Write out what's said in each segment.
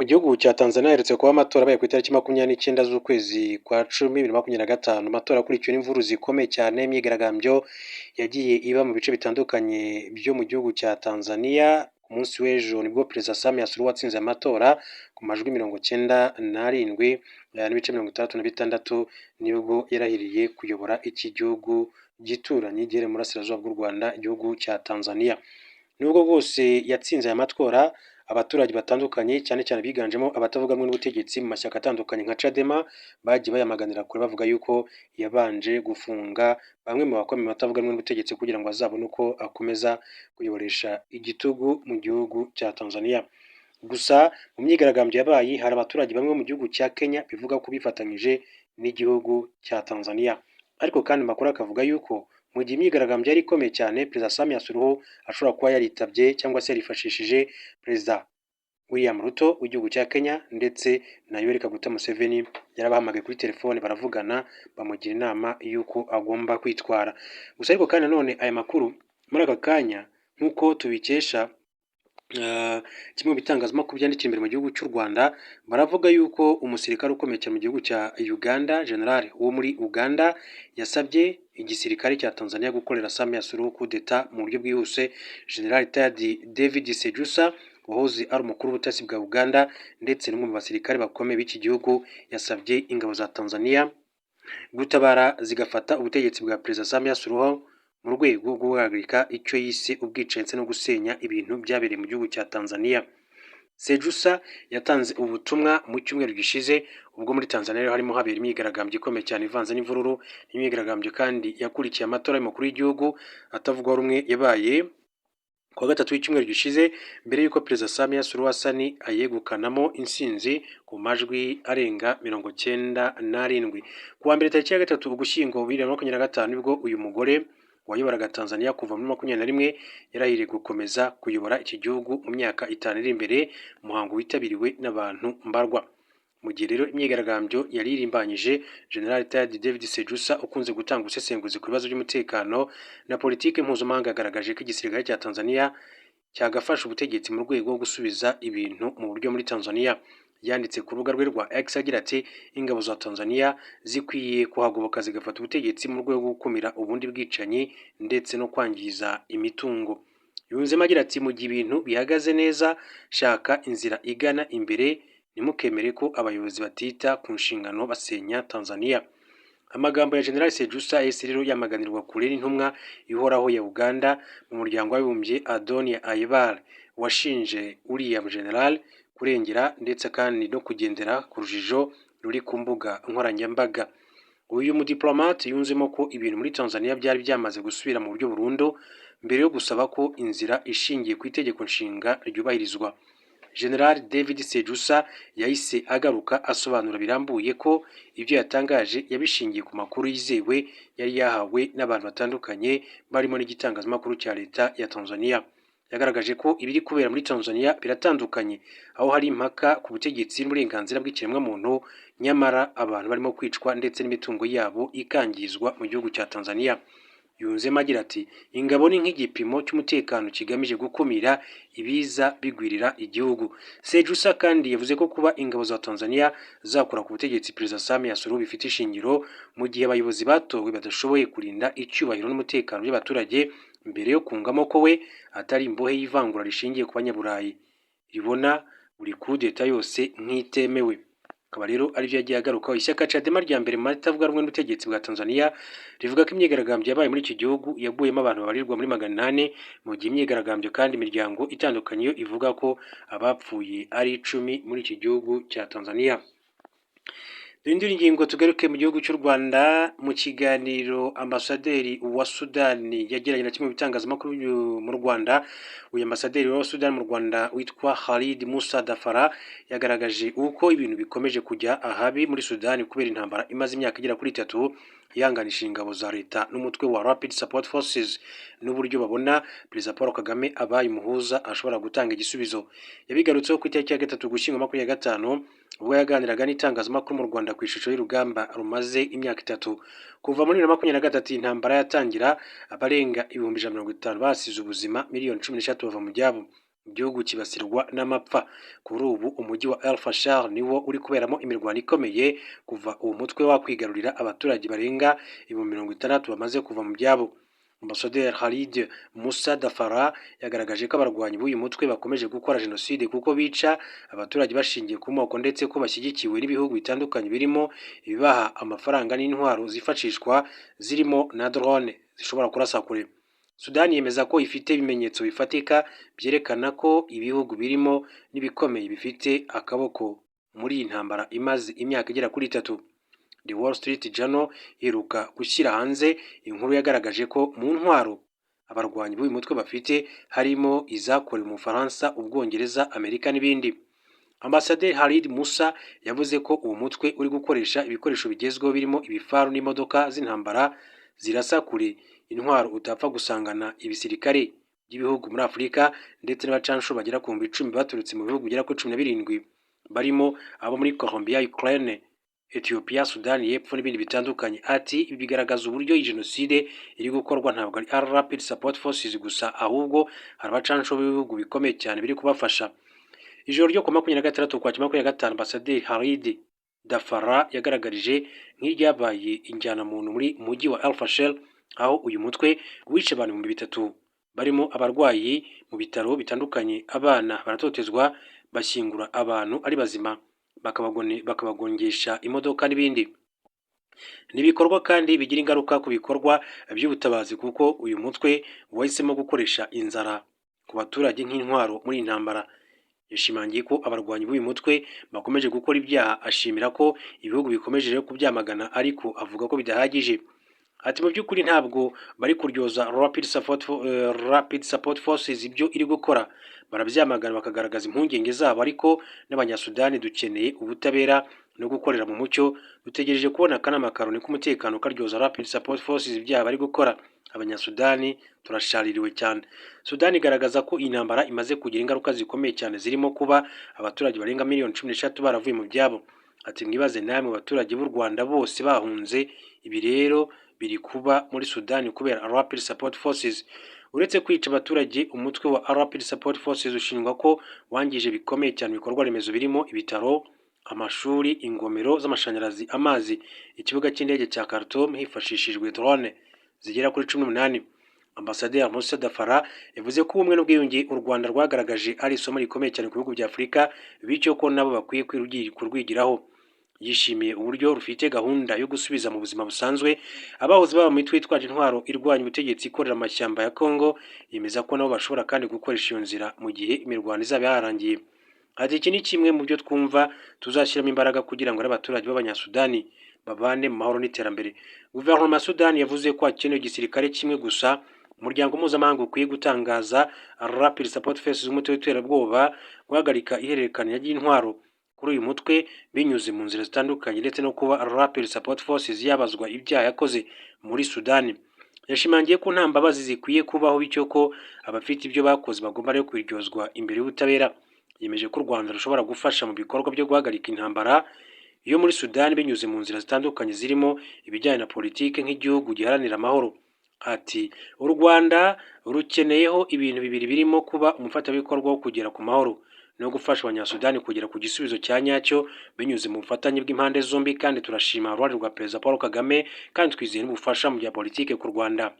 Mu gihugu cya Tanzania haherutse kuba amatora abaye ku itariki 29 z'ukwezi kwa cumi 2025, amatora akurikiwe n'imvururu zikomeye cyane, imyigaragambyo yagiye iba mu bice bitandukanye byo mu gihugu cya Tanzania. Ku munsi w'ejo nibwo Perezida Samia Suluhu watsinze amatora ku majwi 97.66, nibwo yarahiriye kuyobora iki gihugu gituranyi giherereye mu burasirazuba bw'u Rwanda, igihugu cya Tanzania. Nubwo bwose yatsinze aya matora, abaturage batandukanye, cyane cyane biganjemo abatavuga rumwe n'ubutegetsi mu mashyaka atandukanye nka Chadema, bagiye bayamaganira kure bavuga yuko yabanje gufunga bamwe mu bakomeye batavuga rumwe n'ubutegetsi kugira ngo azabone uko akomeza kuyoboresha igitugu mu gihugu cya Tanzania. Gusa mu myigaragambyo yabaye, hari abaturage bamwe mu gihugu cya Kenya bivuga ko bifatanyije n'igihugu cya Tanzania. Ariko kandi amakuru akavuga yuko mu gihe imyigaragambyo yari ikomeye cyane, Perezida Samia Suluhu ashobora kuba yaritabye cyangwa se yarifashishije Perezida William Ruto w'igihugu cya Kenya ndetse na Yoweri Kaguta Museveni, yarabahamagaye kuri telefone baravugana, bamugira inama y'uko agomba kwitwara. Gusa ariko kandi nanone aya makuru muri aka kanya, nk'uko tubikesha kimwe mu bitangazamakuru byandikira imbere mu gihugu cy'u Rwanda, baravuga yuko umusirikare ukomeye cyane mu gihugu cya Uganda, General wo muri Uganda, yasabye igisirikare cya Tanzania gukorera Samia Suluhu kudeta mu buryo bwihuse. General Retired David Sejusa, wahoze ari umukuru w'ubutasi bwa Uganda ndetse n'umwe mu basirikare bakomeye b'iki gihugu, yasabye ingabo za Tanzania gutabara zigafata ubutegetsi bwa Perezida Samia Suluhu mu rwego rwo guhagarika icyo yise ubwicanyi ndetse no gusenya ibintu byabereye mu gihugu cya Tanzania. Sejusa yatanze ubutumwa mu cyumweru gishize, ubwo muri Tanzania harimo habera imyigaragambyo ikomeye cyane ivanze n'imvururu, imyigaragambyo kandi yakurikiye amatora y'umukuru w'igihugu atavugwaho rumwe yabaye kuwa gatatu w'icyumweru gishize, mbere y'uko Perezida Samia Suluhu Hassan ayegukanamo intsinzi ku majwi arenga 97. Ku wa mbere tariki ya 3 Ugushyingo 2025, nibwo uyu mugore wayoboraga Tanzania kuva muri 21 yarahiriye gukomeza kuyobora iki gihugu mu myaka 5 iri imbere, umuhango witabiriwe n'abantu mbarwa. Mu gihe rero imyigaragambyo yari irimbanyije, General Retired David Sejusa, ukunze gutanga ubusesenguzi ku bibazo by'umutekano na politiki mpuzamahanga, yagaragaje ko igisirikare cya Tanzania cyagafasha ubutegetsi mu rwego rwo gusubiza ibintu mu buryo muri Tanzania. Yanditse ku rubuga rwe rwa X agira ati: "Ingabo za Tanzania zikwiye kuhagoboka zigafata ubutegetsi mu rwego rwo gukumira ubundi bwicanyi ndetse no kwangiza imitungo." Yunzemo agira ati: "Mu gihe ibintu bihagaze neza, shaka inzira igana imbere, ntimukemere ko abayobozi batita ku nshingano basenya Tanzania." Amagambo ya General Sejusa yahise rero yamaganirwa kure n'intumwa ihoraho ya Uganda mu Muryango w'Abibumbye, Adonia Ayebare, washinje uriya General kurengera ndetse kandi no kugendera ku rujijo ruri ku mbuga nkoranyambaga. Uyu mudiplomate yunzemo ko ibintu muri Tanzania byari byamaze gusubira mu buryo burundu, mbere yo gusaba ko inzira ishingiye ku itegeko nshinga ryubahirizwa. General David Sejusa yahise agaruka asobanura birambuye ko ibyo yatangaje yabishingiye ku makuru yizewe yari yahawe n'abantu batandukanye, barimo n'igitangazamakuru cya leta ya Tanzania. Yagaragaje ko ibiri kubera muri Tanzania biratandukanye, aho hari impaka ku butegetsi n'uburenganzira bw'ikiremwamuntu, nyamara abantu barimo kwicwa ndetse n'imitungo yabo ikangizwa mu gihugu cya Tanzania. Yunzemo agira ati: "Ingabo ni nk'igipimo cy'umutekano kigamije gukumira ibiza bigwirira igihugu." Sejusa kandi yavuze ko kuba ingabo za Tanzania zakura ku butegetsi Perezida Samia Suluhu bifite ishingiro, mu gihe abayobozi batowe badashoboye kurinda icyubahiro n'umutekano by'abaturage, mbere yo kungamo ko we atari imbohe y'ivangura rishingiye ku Banyaburayi ribona buri kudeta yose nk'itemewe. Akaba rero aribyo yagiye agarukaho. Ishyaka Chadema rya mbere mu batavuga rumwe n'ubutegetsi bwa Tanzania rivuga ko imyigaragambyo yabaye muri iki gihugu yaguyemo abantu babarirwa muri 800, mu gihe imyigaragambyo kandi imiryango itandukanye yo ivuga ko abapfuye ari 10 muri iki gihugu cya Tanzania. Duhindure ingingo, tugaruke mu gihugu cy'u Rwanda. Mu kiganiro ambasaderi wa Sudani yagiranye na kimwe mu bitangazamakuru mu Rwanda, uyu ambasaderi wa Sudani mu Rwanda witwa Khalid Musa Dafara yagaragaje uko ibintu bikomeje kujya ahabi muri Sudani kubera intambara imaze imyaka igera kuri 3 ihanganishije ingabo za leta n'umutwe wa Rapid Support Forces, n'uburyo babona Perezida Paul Kagame abaye umuhuza ashobora gutanga igisubizo. Yabigarutseho ku itariki ya 3 Ugushyingo 25, ubwo yaganiraga n'itangazamakuru mu Rwanda ku ishusho y'urugamba rumaze imyaka 3. Kuva muri 2023 intambara yatangira, abarenga 150,000 basize ubuzima, miliyoni 13 bava mu byabo. Igihugu kibasirwa n'amapfa. Kuri ubu umujyi wa El Fasher niwo uri kuberamo imirwano ikomeye kuva uwo mutwe wakwigarurira abaturage barenga 60,000 bamaze kuva mu byabo. Ambasaderi Khalid Musa Dafara yagaragaje ko abarwanyi b'uyu mutwe bakomeje gukora jenoside kuko bica abaturage bashingiye ku moko, ndetse ko bashyigikiwe n'ibihugu bitandukanye birimo ibibaha amafaranga n'intwaro zifashishwa zirimo na drone zishobora kurasa kure. Sudani yemeza ko ifite ibimenyetso bifatika byerekana ko ibihugu birimo n'ibikomeye bifite akaboko muri iyi ntambara imaze imyaka igera kuri 3. The Wall Street Journal iheruka gushyira hanze inkuru yagaragaje ko mu ntwaro abarwanyi b'uyu mutwe bafite harimo izakorewe mu Bufaransa, Ubwongereza, Amerika n'ibindi. Ambasaderi Khalid Musa yavuze ko uwo mutwe uri gukoresha ibikoresho bigezweho birimo ibifaru n'imodoka z'intambara zirasa kure, intwaro utapfa gusangana ibisirikare by'ibihugu muri Afurika, ndetse n'abacanshuro bagera ku 10,000 baturutse mu bihugu bigera kuri 17 barimo abo muri Colombia, Ukraine, Ethiopia, Sudani y'Epfo n'ibindi bitandukanye. Ati: "Ibi bigaragaza uburyo iyi jenoside iri gukorwa. Ntabwo ari Rapid Support Forces gusa, ahubwo hari abacanshuro b'ibihugu bikomeye cyane biri kubafasha." Ijoro ryo ku 26 Ukwakira 25, Ambasaderi Khalid Dafara yagaragarije nk'iryabaye injyanamuntu muri mujyi wa El Fasher, aho uyu mutwe wishe abantu 3000 barimo abarwayi mu bitaro bitandukanye, abana baratotezwa, bashyingura abantu ari bazima, bakabagongesha imodoka n'ibindi. Ni ibikorwa kandi bigira ingaruka ku bikorwa by'ubutabazi, kuko uyu mutwe wahisemo gukoresha inzara ku baturage nk'intwaro muri iyi ntambara. Yashimangiye ko abarwanyi b'uyu mutwe bakomeje gukora ibyaha, ashimira ko ibihugu bikomeje rero kubyamagana, ariko avuga ko bidahagije. Ati: "Mu by'ukuri ntabwo bari kuryoza Rapid Support Forces ibyo iri gukora. Barabyamagana, bakagaragaza impungenge zabo, ariko n'Abanyasudani dukeneye ubutabera no gukorera mu mucyo. Dutegereje kubona akanama ka Loni k'umutekano karyoza Rapid Support Forces ibyaha bari gukora. Abanyasudani turashaririwe cyane." Sudani igaragaza ko iyi ntambara imaze kugira ingaruka zikomeye cyane, zirimo kuba abaturage barenga miliyoni 13 baravuye mu byabo. Ati: "Mwibaze namwe abaturage b'u Rwanda bose bahunze. Ibi rero biri kuba muri Sudani kubera Rapid Support Forces." Uretse kwica abaturage, umutwe wa Rapid Support Forces ushinjwa ko wangije bikomeye cyane ibikorwa remezo birimo ibitaro, amashuri, ingomero z'amashanyarazi, amazi, ikibuga cy'indege cya Khartoum hifashishijwe drone zigera kuri 18. Ambasaderi Musa Dafara yavuze ko ubumwe n'ubwiyunge u Rwanda rwagaragaje ari isomo rikomeye cyane ku bihugu bya Afurika, bityo ko nabo bakwiye kurwigiraho. Yishimiye uburyo rufite gahunda yo gusubiza mu buzima busanzwe abahoze baba mu mitwe yitwaje intwaro irwanya ubutegetsi ikorera amashyamba ya Congo, yemeza ko nabo bashobora kandi gukoresha iyo nzira mu gihe imirwano izaba yarangiye. Ati: "Iki ni kimwe mu byo twumva tuzashyiramo imbaraga kugira ngo n'abaturage b'Abanyasudani babane mu mahoro n'iterambere." Guverinoma ya Sudani yavuze ko hakenewe igisirikare kimwe gusa, umuryango mpuzamahanga ukwiye gutangaza Rapid Support Forces umutwe w'iterabwoba, guhagarika ihererekanya ry'intwaro kuri uyu mutwe binyuze mu nzira zitandukanye, ndetse no kuba Rapid Support Forces yabazwa ibyaha yakoze muri Sudani. Yashimangiye ko nta mbabazi zikwiye kubaho, bityo ko abafite ibyo bakoze bagomba rero kubiryozwa imbere y'ubutabera. Yemeje ko u Rwanda rushobora gufasha mu bikorwa byo guhagarika intambara yo muri Sudani binyuze mu nzira zitandukanye zirimo ibijyanye na politiki nk'igihugu giharanira amahoro. Ati: "U Rwanda rukeneyeho ibintu bibiri birimo kuba umufatanyabikorwa wo kugera ku mahoro no gufasha Abanyasudani kugera ku gisubizo cya nyacyo binyuze mu bufatanye bw'impande zombi, kandi turashima uruhare rwa Perezida Paul Kagame kandi twizeye n'ubufasha mu bya politiki ku Rwanda."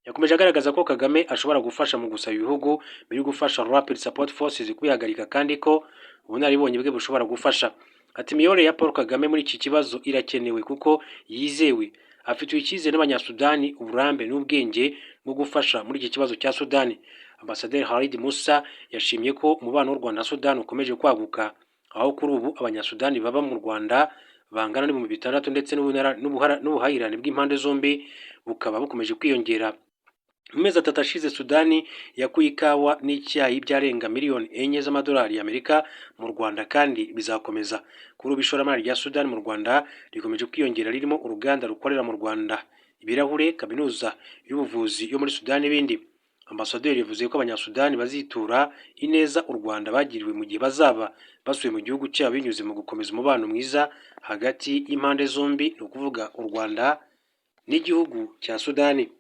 Yakomeje agaragaza ko Kagame ashobora gufasha mu gusaba ibihugu biri gufasha Rapid Support Forces kwihagarika, kandi ko ubunararibonye bwe bushobora gufasha. Ati: "Imiyoborere ya Paul Kagame muri iki kibazo irakenewe kuko yizewe, afitiwe icyizere n'Abanyasudani, uburambe n'ubwenge bwo gufasha muri iki kibazo cya Sudani." Ambasaderi Khalid Musa yashimye ko umubano w'u Rwanda na Sudani ukomeje kwaguka, aho kuri ubu Abanyasudani baba mu Rwanda bangana n'6,000, ndetse n'ubuhahirane bw'impande zombi bukaba bukomeje kwiyongera. Mu mezi 3 ashize, Sudani yakuye ikawa n'icyayi by'arenga miliyoni 4 z'amadolari y'Amerika mu Rwanda, kandi bizakomeza. Kuri ubu ishoramari rya Sudani mu Rwanda rikomeje kwiyongera, ririmo uruganda rukorera mu Rwanda ibirahure, kaminuza y'ubuvuzi yo muri Sudani n'ibindi. Ambasaderi yavuze ko Abanyasudani bazitura ineza u Rwanda bagiriwe mu gihe bazaba basubiye mu gihugu cyabo, binyuze mu gukomeza umubano mwiza hagati y'impande zombi, ni ukuvuga u Rwanda n'igihugu cya Sudani.